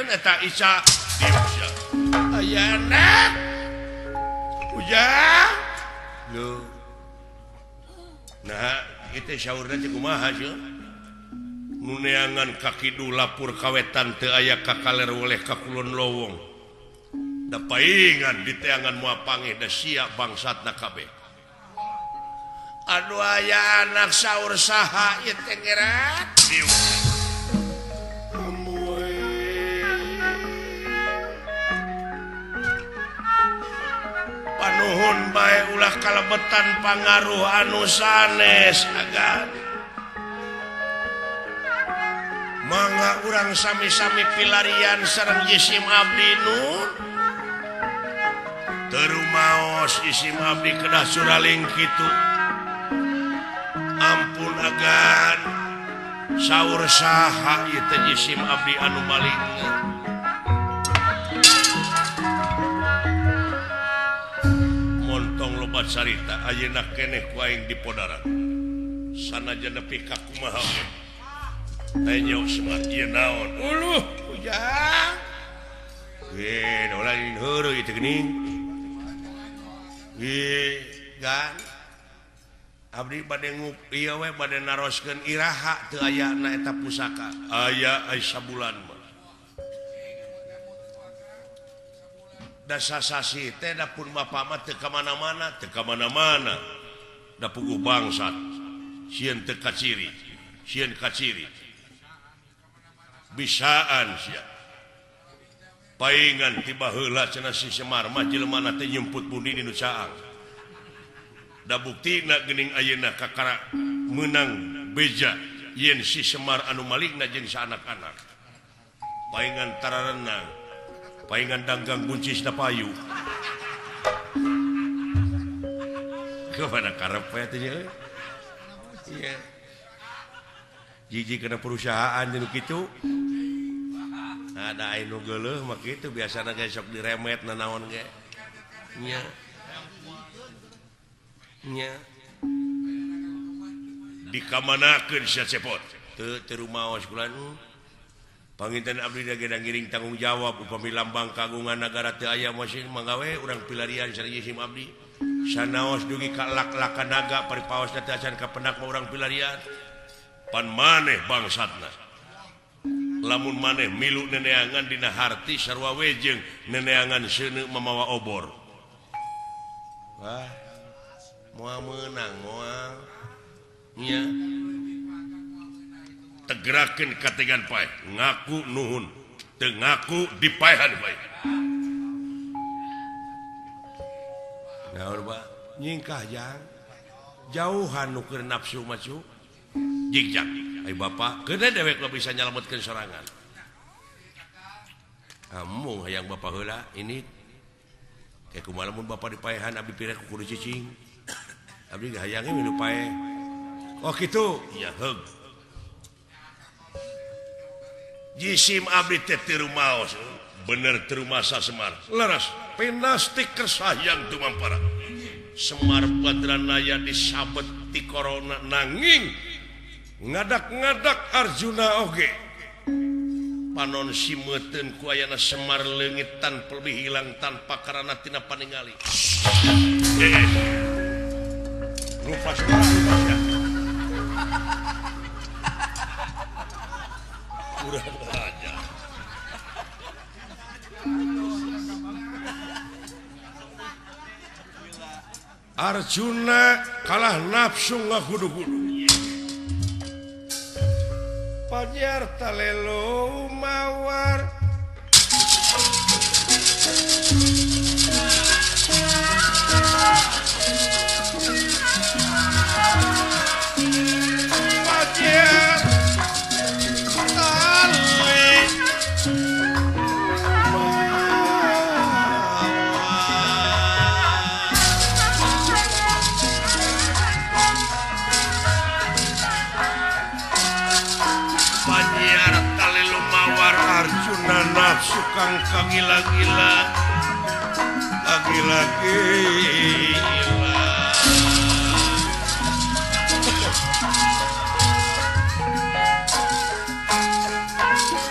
Paingan eta Isa diuk aya anak ujang lho nah itu saurna teh kumaha sih nu neangan ka kidul lapur ka wetan teu aya ka kaler woleh ka kulon lowong da paingan diteangan moal pangih da sia bangsatna kabeh aduh aya anak saur saha ieu teh ngerat diuk panuhun bae ulah kalebetan pangaruh anu sanes agan mangga urang sami-sami pilarian sareng jisim abdi nun teu rumaos jisim abdi kedah suraling kitu ampun agan saur saha ieu teh jisim abdi anu maling montong loba carita ayeuna keneh ku aing dipodaran sanajan nepi ka kumaha ge tanya Semar ieu naon uluh ujang ge lain heureuy teh geuning ge gan abdi bade ngup ieu we bade naroskeun iraha teu aya na eta pusaka aya ai sabulan mah da sasasi teh da pun bapa mah teu ka mana-mana teu ka mana-mana da puguh bangsat sieun teu kaciri sieun kaciri bisaan sia paingan tiba heula cenah si Semar mah jelema teh nyumput bundi di nu caang da buktina geuning ayeuna kakara meunang beja yen si Semar anu malikna jeung saanak-anak paingan tararenang paingan danggang buncis da payu kepada karep we teh nya jiji kana perusahaan jeung kitu ada anu geuleuh mah kitu biasana ge sok diremet nanaon ge nya nya dikamanakeun sia cepot teu teu rumaos kula panginten abdi da gedang ngiring tanggung jawab upami lambang kagungan nagara teu aya masih manggawe urang pilarian sareng jisim abdi sanaos dugi ka lak-lakan naga paripaosna teu acan kapendak mah urang pilarian pan maneh bangsatna lamun maneh milu neneangan dina harti sarua we jeung neneangan seuneu mamawa obor wah moal meunang moal nya tegerakeun kategan paeh ngaku nuhun teu ngaku dipaehan bae naon ba nyingkah jang jauhan nu keur nafsu mah cu jigjag ai bapa keun dewek lo bisa nyalametkeun sorangan amung hayang bapa heula ini kayak kumaha lamun bapa dipaehan abdi pira ku kudu cicing abdi hayangnya milu paeh oh kitu ya heug jisim abdi teh teu rumaos bener teu rumasa Semar leres pinastik kersayang tumampara Semar Badranaya disabet ti corona nanging ngadak-ngadak Arjuna oge panon simeuteun ku ayana Semar leungit tanpa lebih hilang tanpa karana tina paningali lupa suara lupa ya kurang aja Arjuna kalah nafsu ngagudu-gudu Pajar talelo mawar Pajar tale Arjuna nafsu kang kagila-gila kagila-gila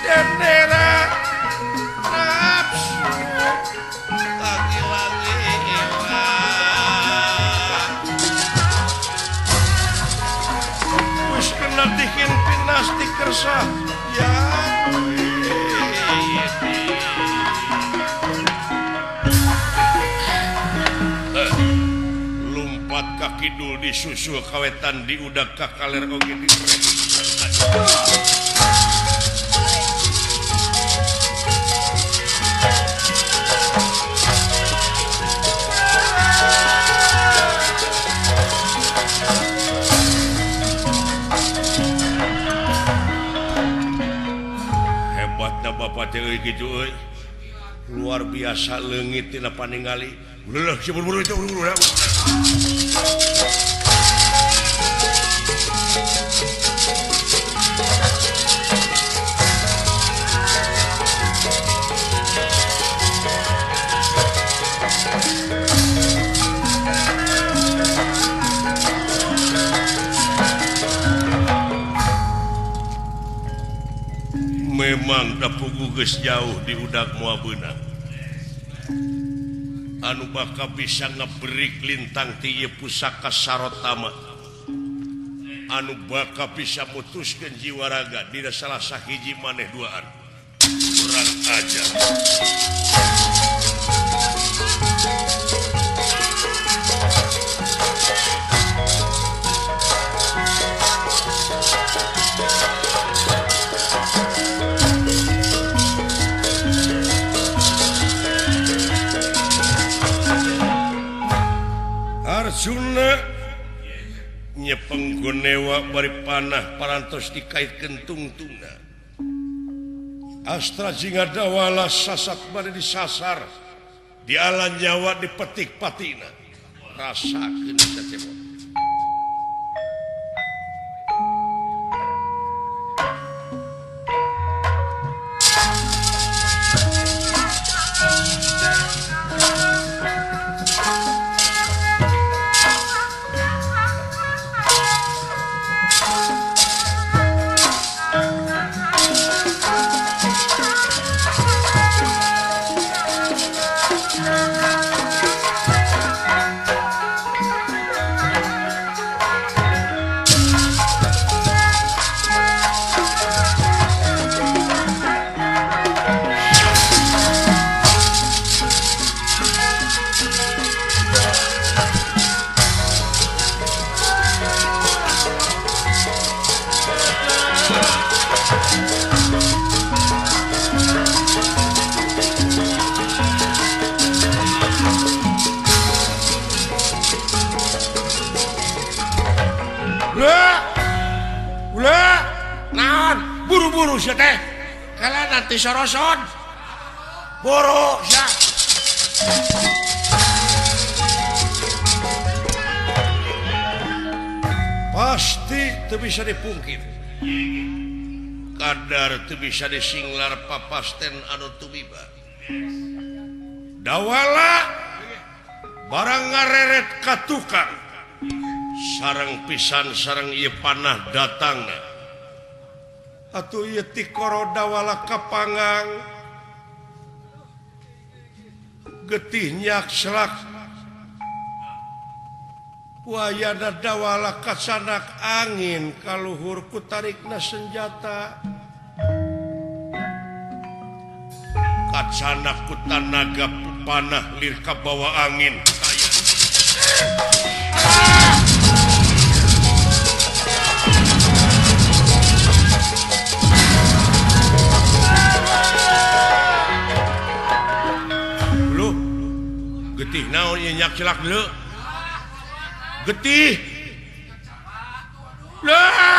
Dendera susah ya. Lumpat ka kidul disusul kawetan diudak ka kaler oge di Bapak teh gitu euy. Luar biasa leungit tina paningali. Leuh si buru-buru itu buru-buru. Memang dapugu geus jauh di udak moal beunang. Anu bakal bisa ngeberik lintang ti ieu pusaka Sarotama. Anu bakal bisa mutuskeun jiwa raga dina salah sahiji maneh duaan. Kurang ajar. Arjuna nyepeng gonewa bari panah parantos dikaitkeun tungtungna. Astra jinga dawala sasak bari disasar, dialan nyawa dipetik patina. Rasakeun sacebot. Buru-buru sia teh. Kala nanti soroson. Buru sia. Pasti teu bisa dipungkir. Kadar teu bisa disinglar papasten anu tumiba. Dawala barang ngareret ka tukang. Sareng pisan sareng ieu panah datangna. Atuh ieu tikoro dawala kapangang getih nyakslak wayana dawala kasanak angin kaluhur ku tarikna senjata kacanak ku tanaga panah lir kabawa angin. Getih naon ieu nyak cilak deuleu. Getih. Lah.